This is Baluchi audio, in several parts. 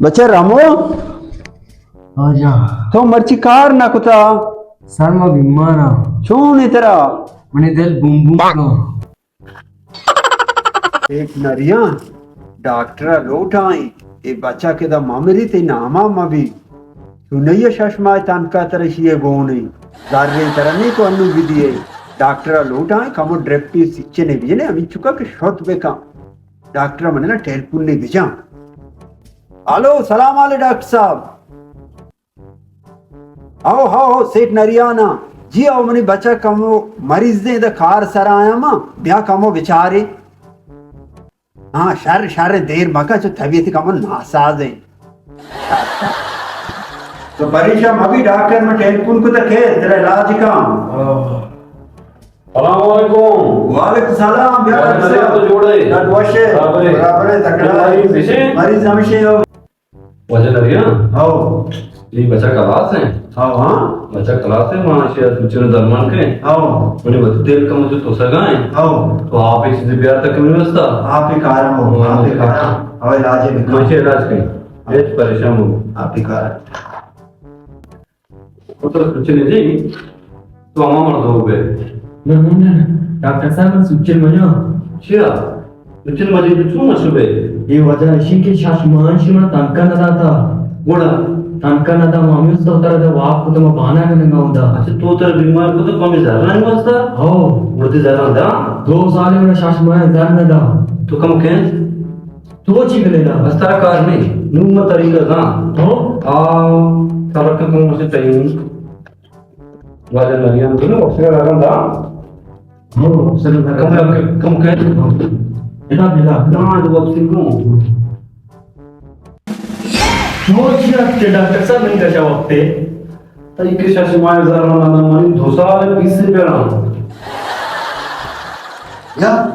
بچہ رمو، آ جا۔ تو مرچی کار نہ کتا؟ سر، ما بیمار آں۔ چون اے ترا؟ منی دل بوم بوم کن۔ ایک نریان، ڈاکٹر ءَ لوٹ آئیں، اے بچک ادا مہ مری، تئی ناما مہ بی۔ چونئی ءَ شش ماہ تنکا ترا اشی ءَ گون ایں۔ زرے ترا نی تو انو بدیئے۔ ڈاکٹر ءَ لوٹ آئیں، کمو ڈرپی سچنے بجنے، ہمینچکا کہ شت بکن۔ ڈاکٹر ءَ مننا ٹیلیفون نے بجاں۔ ہلو، سلام علیکم ڈاکٹر صاحب۔ ہو، ہو، ہو، سیٹھ نریانا۔ جی ہو، منی بچک کمو مریض ایں، ادا کار سرا آیاں ما، بیا کمو بچارے۔ ہاں، شر، شر، دیر مکن، چو طبیعت کمو ناساز ایں۔ تو پریشان مبی، ڈاکٹر من ٹیلیفون کتا، کہ تیرا علاج کن۔ سلام علیکم۔ وعلیکم سلام، بیا واجہ ڈاکٹر نریان صاحب۔ تو جوڑ ئے؟ ڈاکٹر وش ئے؟ برابر ئے۔ برابر ئے، تکڑا۔ مریض ہمیشہ ہو۔ واجہ نریان؟ ہاؤ۔ اے بچک کلاس ایں؟ ہاؤ، ہاں۔ بچک کلاس ایں، ما اشی ءَ سوچن درمان کن۔ ہاؤ۔ منی وتی دل کمو چو تسگا ایں۔ ہاؤ۔ تو آپ اے چیزے بیار تک منی واسطہ۔ آپ اے کار ہو، ہاں، آپ اے کار۔ ہاؤ، علاج ایں۔ ما اشی علاج کن۔ ہچ پریشان مبو۔ آپ اے کار۔ پتر کچھ نہیں جی، تو ہما مردم بے۔ نہ، نہ، نہ، نہ۔ ڈاکٹر صاحب، من سوچن مجاں۔ چیا؟ سوچن مجے تو چون مشو بے؟ اے وجہ اشی کہ شش ماہ شی من تنکا نہ داتا۔ گڑا؟ تنکا نہ دا، مامی است تو ترا دا واک کو تو ما بانا کنگا ہوں دا۔ اچھا، تو ترا بیمار کو تو کمی زر نہیں واسطہ؟ ہو۔ گڑا تی زر دا؟ دو سال من شش ماہ زر نہ دا۔ تو کم کہیں؟ تو چی کنے دا؟ بس ترا کار نہیں۔ نوں ما طریقہ زان۔ ہو؟ آ، صبر کن، کم سے ٹائم۔ واجہ نریان تو نا، وقت کا رقم دا۔ ہو، سر، کم، کم، کم کہہ دے۔ ادا بلا۔ ہاں، تو وقت کو۔ تو چی رات کے ڈاکٹر صاحب نے کشا وقت ہے؟ تئی کہ شش ماہ زر نہ دا، منی دو سال پیسے پیڑا۔ یا،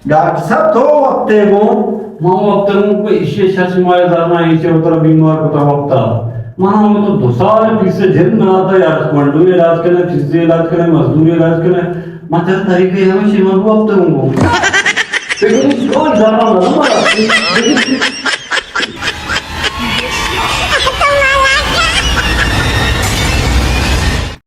ڈاکٹر صاحب، تو وقت ءَ گوں؟ ما وقت ءَ گوں کہ ایشی ءَ شش ماہ زر نہ، ایشی ءَ ترا بیمار کتا وقت ءَ۔ من ہم تو دو سال پیسے جن نہ آتا، یا کنڈو علاج کنے، چیزے علاج کنے، مزدوری علاج کنے۔ ما چل طریقے ہمیشی من وقت ءَ گوں۔ لیکن تو زر نہ، نہ مارا۔